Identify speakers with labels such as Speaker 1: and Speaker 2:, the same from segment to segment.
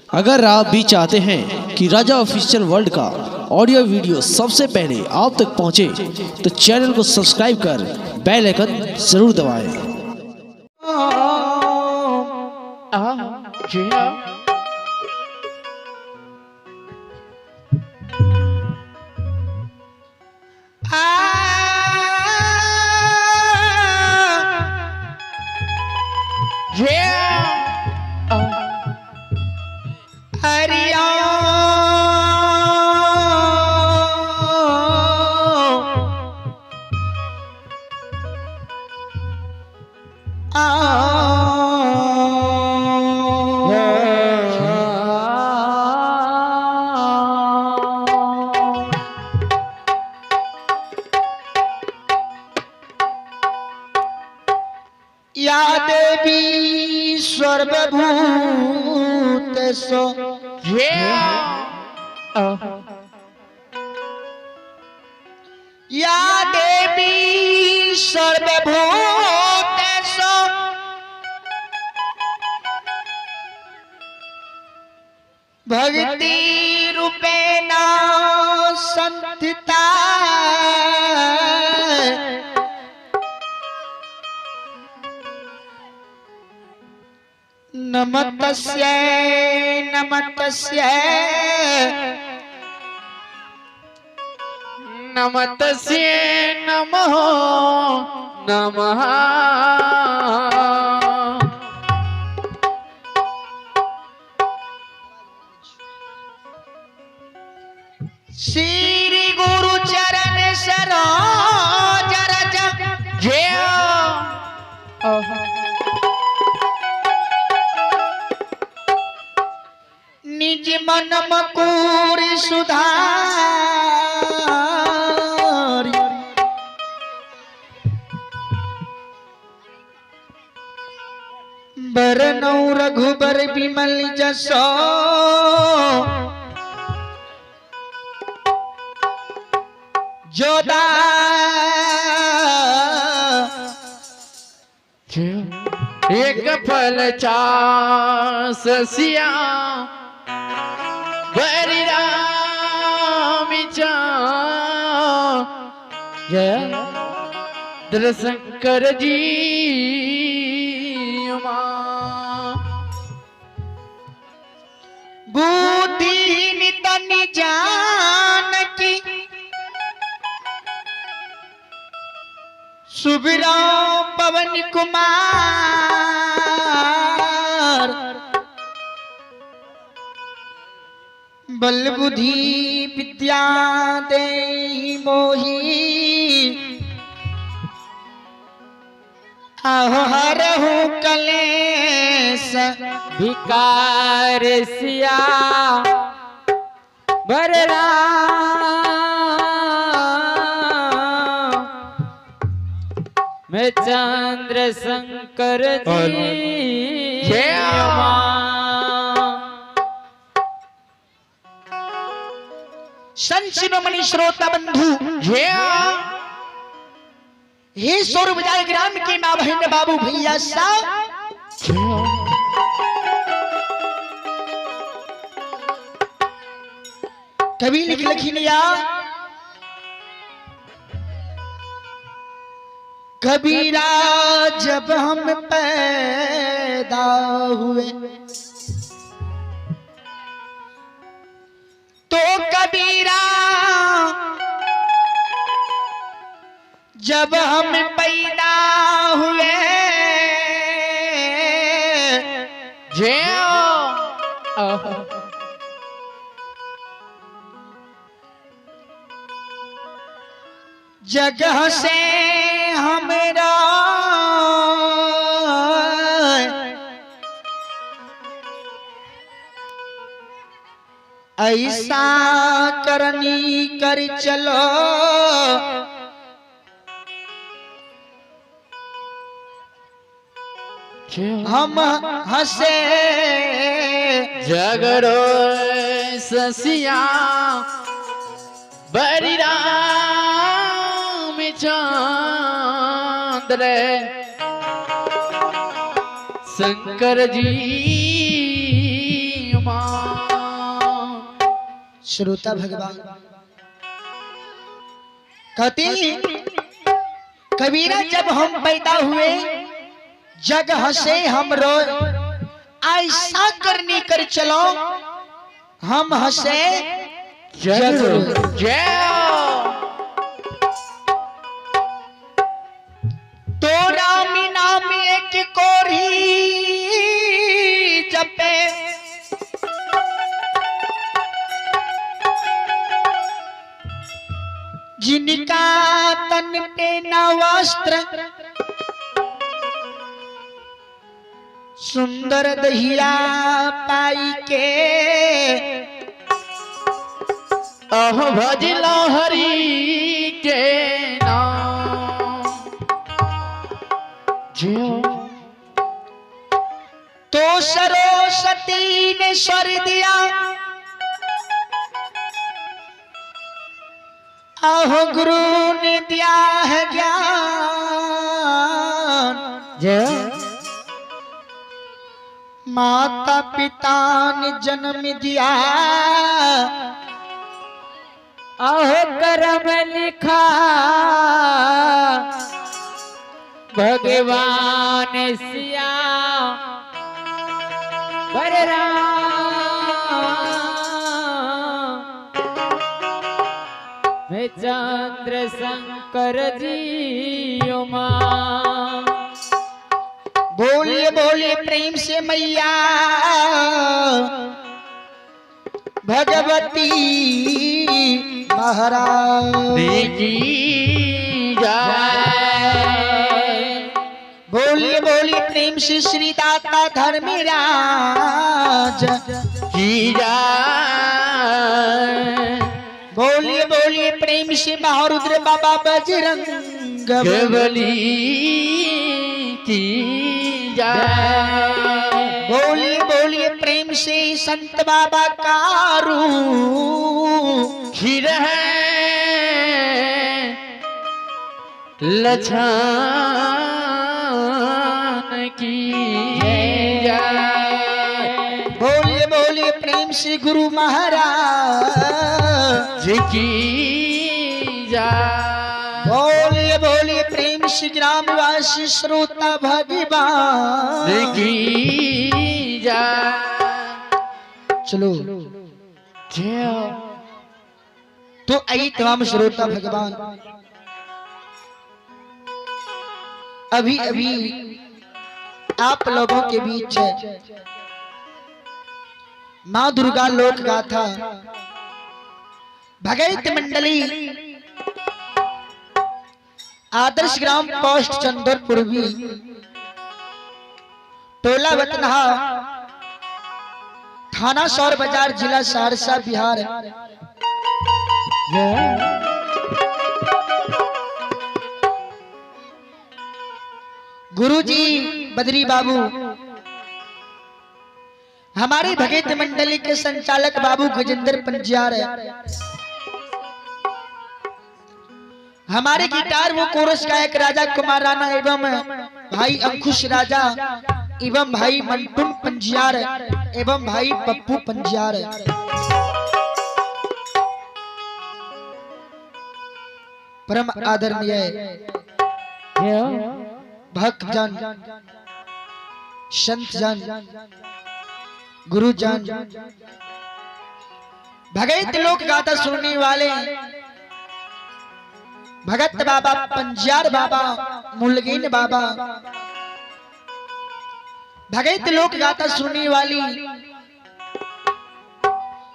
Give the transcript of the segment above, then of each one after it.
Speaker 1: अगर आप भी चाहते हैं कि राजा ऑफिशियल वर्ल्ड का ऑडियो वीडियो सबसे पहले आप तक पहुंचे, तो चैनल को सब्सक्राइब कर बेल आइकन जरूर दबाएं।
Speaker 2: या देवी सर्वभूतेषु या देवी सर्वभूतेषु भक्ति रूपेण संस्थिता नमस्तस्यै नमस्तस्यै
Speaker 3: नमस्तस्यै नमः नमः।
Speaker 2: श्री गुरु चरण सरोज रज
Speaker 3: जय
Speaker 2: निज मन मकुर सुधार बरनौ रघुबर बिमल जसो जोदा
Speaker 3: एक फल चासिया बरि राम जय शंकर जी
Speaker 2: बुद्धि तन जानकी सुबिरा पवन कुमार बल बुद्धि विद्या देहि मोहि आहो हरहु कलेश
Speaker 3: विकार सिया बररा मैं चंद्र शंकर जी
Speaker 2: संत शिरोमणि श्रोता बंधु हे सौर बाजार ग्राम के माँ बहन बाबू भैया साहब, कभी लिख लिखी लिया कबीरा जब हम पैदा हुए तो कबीरा जब हम पैदा हुए जगह से हमरा ऐसा करनी कर चलो हम हंसे
Speaker 3: जगरो ससिया बरि राम चंद्र शंकर जी माँ।
Speaker 2: श्रोता भगवान कहते हैं, कबीरा जब हम पैदा हुए जग हंसे हम रोए, ऐसा करनी कर चलो हम हंसे जग रोए। तो राम नाम एक कोरी जपे, जिनका तन पे न वस्त्र सुंदर दहिया पाई के,
Speaker 3: अह भजला हरि के नाम।
Speaker 2: तो सरस्वती ने स्वर दिया, आहो गुरु ने दिया है ज्ञान। माता पिता ने जन्म दिया,
Speaker 3: आहो कर्म लिखा भगवान सिया बलराम। मैं चंद्र शंकर जी उमा।
Speaker 2: बोलिए बोलिए प्रेम से मैया भगवती महाराज
Speaker 3: की जय।
Speaker 2: बोलिए बोलिए प्रेम से श्री दाता धर्मराज
Speaker 3: की जय।
Speaker 2: बोलिए बोलिए प्रेम से महारुद्र बाबा बजरंग
Speaker 3: बली की जय।
Speaker 2: बोलिए बोलिए प्रेम से संत बाबा कारू
Speaker 3: खीर है लछन की जय।
Speaker 2: बोलिए बोलिए प्रेम से गुरु महाराज
Speaker 3: की जय।
Speaker 2: बोलिए बोलिए प्रेम से ग्रामवासी श्रोता भगवान
Speaker 3: की जय।
Speaker 2: चलो तो आई तमाम श्रोता भगवान, अभी अभी आप लोगों के बीच माँ दुर्गा लोक गाथा भगत मंडली आदर्श ग्राम पोस्ट चंदर पूर्वी टोला वतनहा थाना सौर बाजार जिला सहरसा बिहार। गुरुजी बद्री बाबू हमारे भगत मंडली के संचालक बाबू गजेंद्र पंजियार, हमारे गिटार वो कोरस गायक राजा कुमार राणा एवं भाई अंकुश राजा एवं भाई मंटून पंजियार एवं भाई पप्पू पंजियार। परम आदरणीय भक्तजन संतजन गुरुजन भगत लोक गाथा सुनने वाले भगत बाबा पंजियार बाबा मुलगिन बाबा भगत लोक गाथा सुनने वाली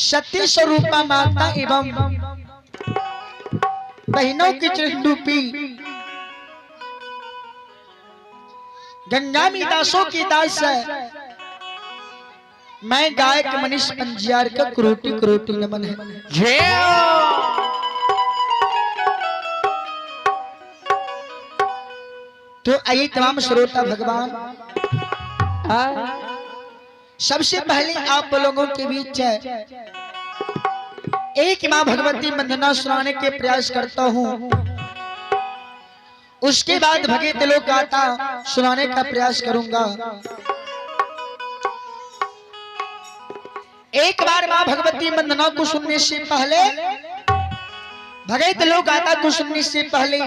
Speaker 2: सत्य स्वरूपा माता एवं बहनों की चरणरूपी गंगामी दासों की दास है मैं गायक मनीष पंजियार का क्रोटि क्रोटि नमन है। तो आइए तमाम श्रोता भगवान, सबसे पहले आप लोगों के बीच एक मां भगवती वंदना सुनाने के प्रयास करता हूं, उसके बाद भगत लोक गाथा सुनाने का प्रयास करूंगा। एक बार माँ भगवती वंदना को सुनने से पहले, भगत लोग गाथा को सुनने से पहले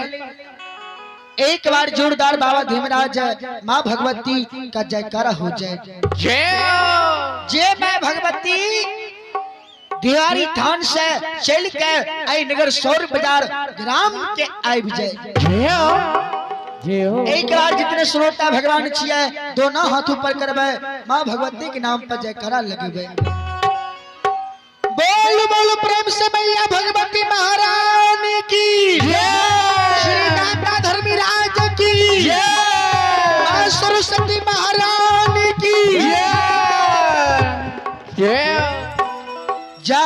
Speaker 2: एक बार जोरदार बाबा धीमराज माँ भगवती का जयकारा हो जाए।
Speaker 3: जय
Speaker 2: जय मैं भगवती दिवारी थान से चल के आई नगर सौर बाजार ग्राम के आबि जाए।
Speaker 3: जय हो।
Speaker 2: एक बार जितने श्रोता भगवान छिए दोनों हाथ ऊपर करबे माँ भगवती के नाम पर जयकारा लगेबे। बोल बोल प्रेम से मैया भगवती महारानी की
Speaker 3: जय।
Speaker 2: श्री दाता धर्मराज की
Speaker 3: जय।
Speaker 2: माँ सरस्वती महारानी की
Speaker 3: जय।
Speaker 2: जय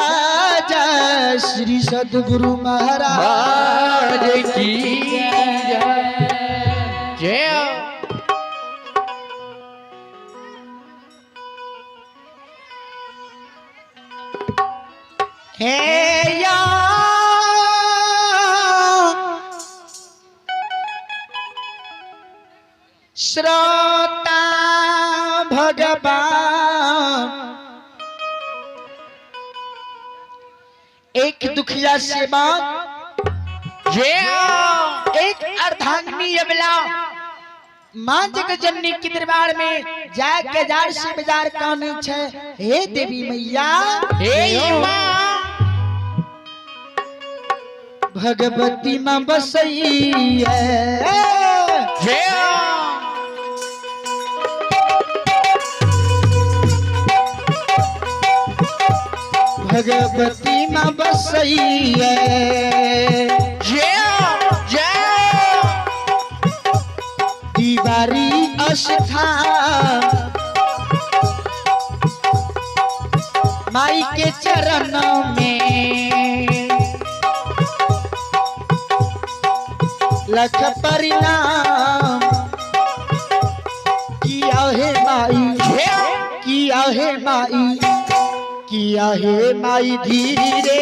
Speaker 2: जय श्री सदगुरु महाराज
Speaker 3: की जय। जय।
Speaker 2: हे या श्रोता भगवान एक दुखिया सेवा
Speaker 3: जय।
Speaker 2: एक अर्धांगिनी अबला मां जगत जननी के दरबार में जाके जार से बाजार कान छे। हे देवी मैया,
Speaker 3: हे मां
Speaker 2: भगवती मां बसई है।
Speaker 3: जय।
Speaker 2: भगवती मां बसई है।
Speaker 3: जय। जय।
Speaker 2: दीवारी अस्थान माई के चरणों में लख परिणाम किया है माई, किया है माई, किया है माई धीरे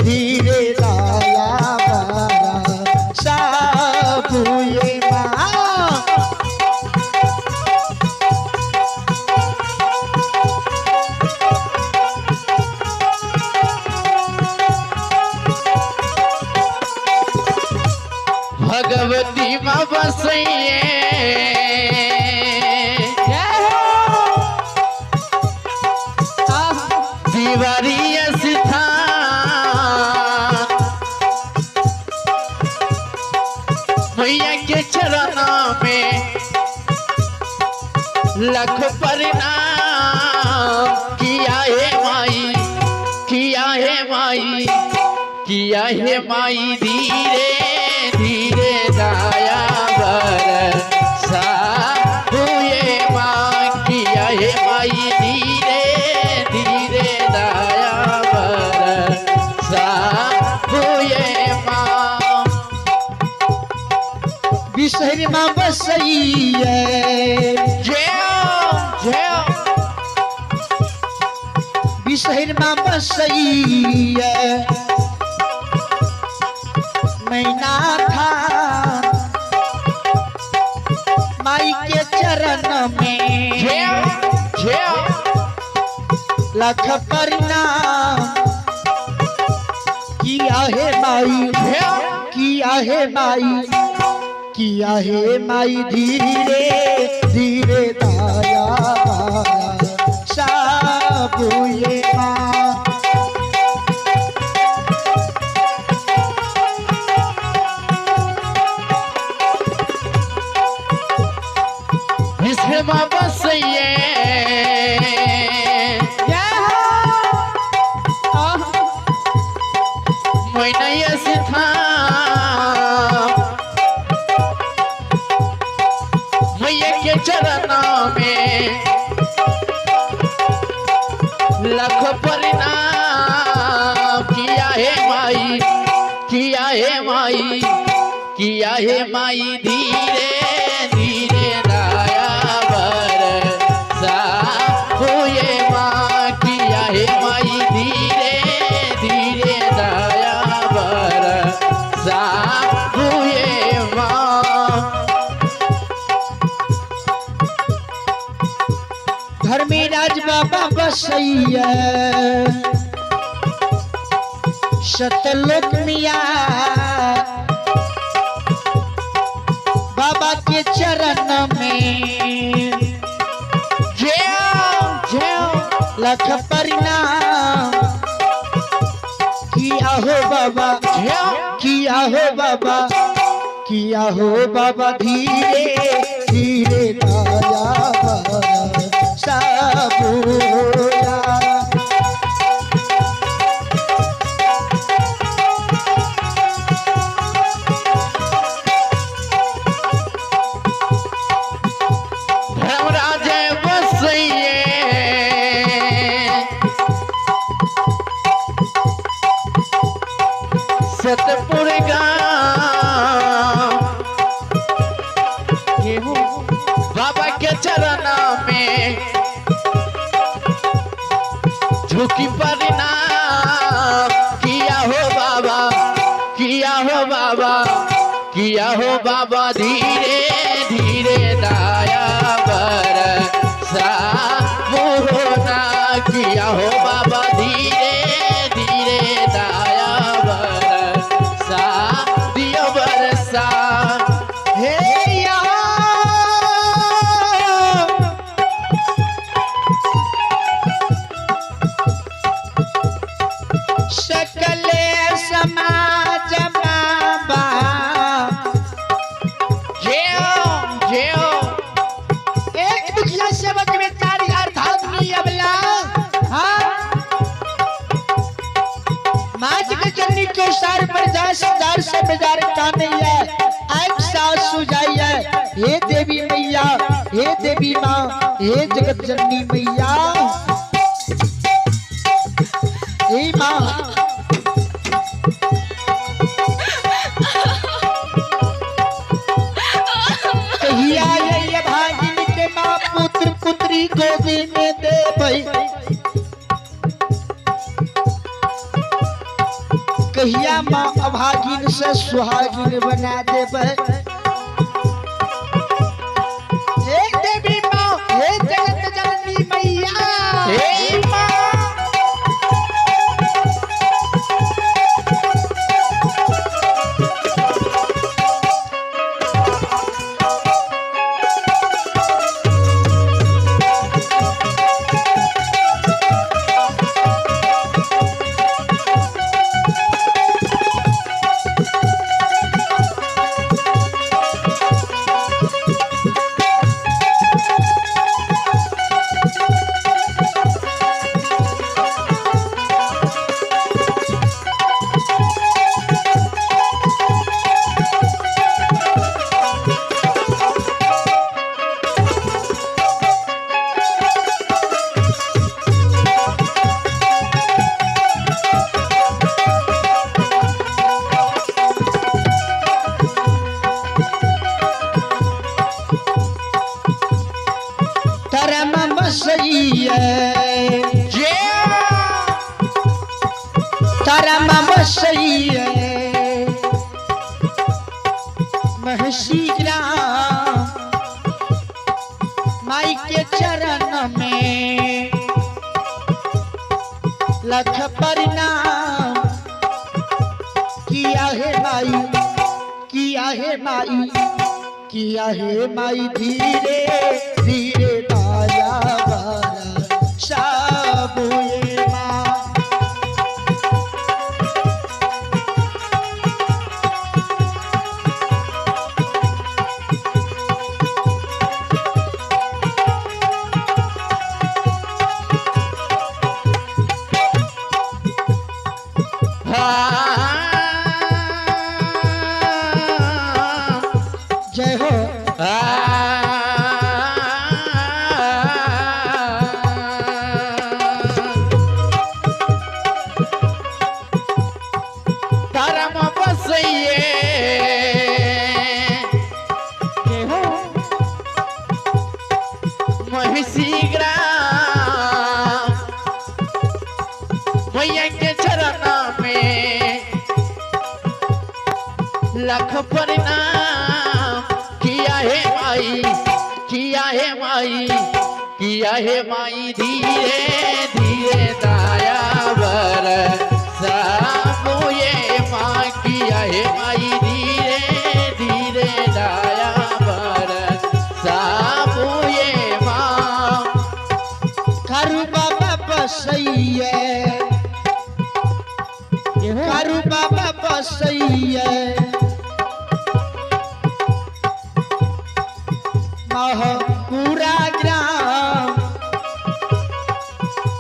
Speaker 2: धीरे लाया बारा साबुए माँ।
Speaker 3: भगवती माँ बसैये दीवारी स्थान मैया के चरणों में लख परिणाम किया है माई, किया है माई, किया है माई धीरे धीरे दाया बरसा हुए माँ। किया है माई धीरे धीरे दाया बरसा हुए माँ।
Speaker 2: बिसहर माँ बसई है।
Speaker 3: जय जय।
Speaker 2: बिसहर माँ बसई है। मैना था माई के चरण में
Speaker 3: जय जय।
Speaker 2: लख परिणाम किया है माई, किया है माई, किया है माई धीरे धीरे दाया साबुए माँ।
Speaker 3: माँ बसैये मैना स्थान मैया के चरणों में लख परिणाम किया है माई, किया है माई, किया है माई धीरे धीरे दाया बरसा हुए माँ। किया है माई धीरे धीरे दाया बरसा हुए माँ।
Speaker 2: धर्मीराज बाबा बस बसैया सतलोक मिया बाबा के चरण में
Speaker 3: जय जय
Speaker 2: लख प्रणाम किया हो बाबा, किया हो बाबा, किया हो बाबा धीरे धीरे दया सबोया।
Speaker 3: धर्मराज बसैये सतपुर गाँव बाबा के चरण में झुकी प्रणाम किया हो बाबा, किया हो बाबा, किया हो बाबा धीरे धीरे दया बरसा मोहना। किया हो बाबा धीरे धीरे दया बरसा दियो बरसा।
Speaker 2: हे या सकल समाज बाबा
Speaker 3: जय जय।
Speaker 2: एक दुखिया सेवक में चार अर्धाग्नि अबला। हाँ माज के जननी के सार पर जा जार से बाजार काने है आज सासु जाई है। हे देवी मैया, हे देवी माँ, हे जगत जननी मैया, हे माँ। कहिया ये भागिन के माँ पुत्र पुत्री गोदी में दे भाई। कहिया माँ अभागिन से सुहागिन बना दे हे देवी माँ, हे जगत जननी मैया,
Speaker 3: हे माँ।
Speaker 2: महर्षि ग्राम माई के चरण में लख प्रणाम किया है माई, किया है माई, किया है माई धीरे धीरे दाया बारा साबुए माँ। जय हो।
Speaker 3: धर्म बसैये महिषी ग्राम मैया के चरण में लख प्रणाम किया है माई, किया है माई, किया हे माई धीरे धीरे दया बर साबुए माँ किया हे माई धीरे धीरे दया बर साबुए माँ।
Speaker 2: कारू बाबा बसैये, कारू बाबा बसैये, पूरा ग्राम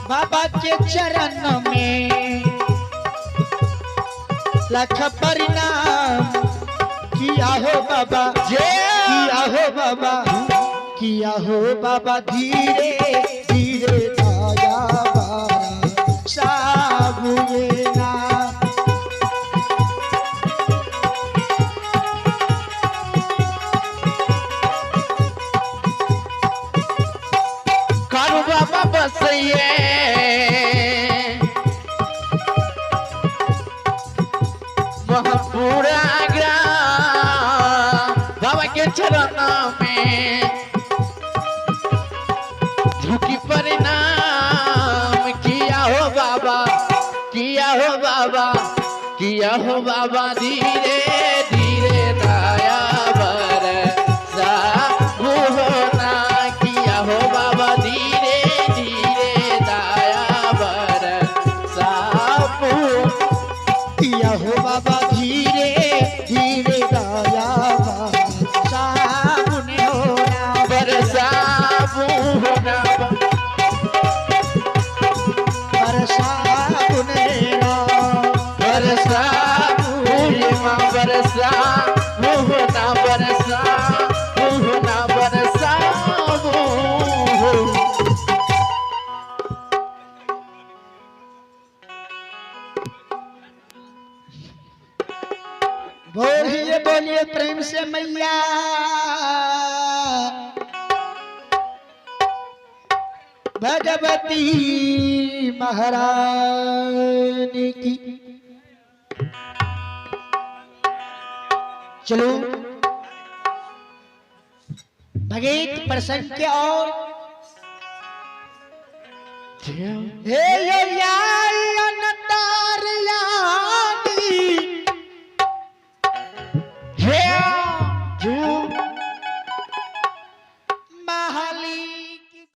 Speaker 2: बाबा के चरण में लख प्रणाम किया हो बाबा, किया हो बाबा, किया हो बाबा धीरे धीरे दया साबुए ना।
Speaker 3: कारू बाबा बसैये पूरा ग्राम बाबा के चरण में झुकी प्रणाम किया हो बाबा, किया हो बाबा, किया हो बाबा धीरे धीरे दया बर साबु होना किया हो बाबा धीरे धीरे दया बर साबु
Speaker 2: किया हो बाबा धीरे धीरे दया साबुन होना
Speaker 3: बर साबु होना
Speaker 2: बर साबुन होना
Speaker 3: बर साबु माँ बर साबु होना बर साबु होना बर साबु।
Speaker 2: बोलिए बोलिए प्रेम से मैया भगवती महारानी की। चलो भगीत प्रसंग के और हे या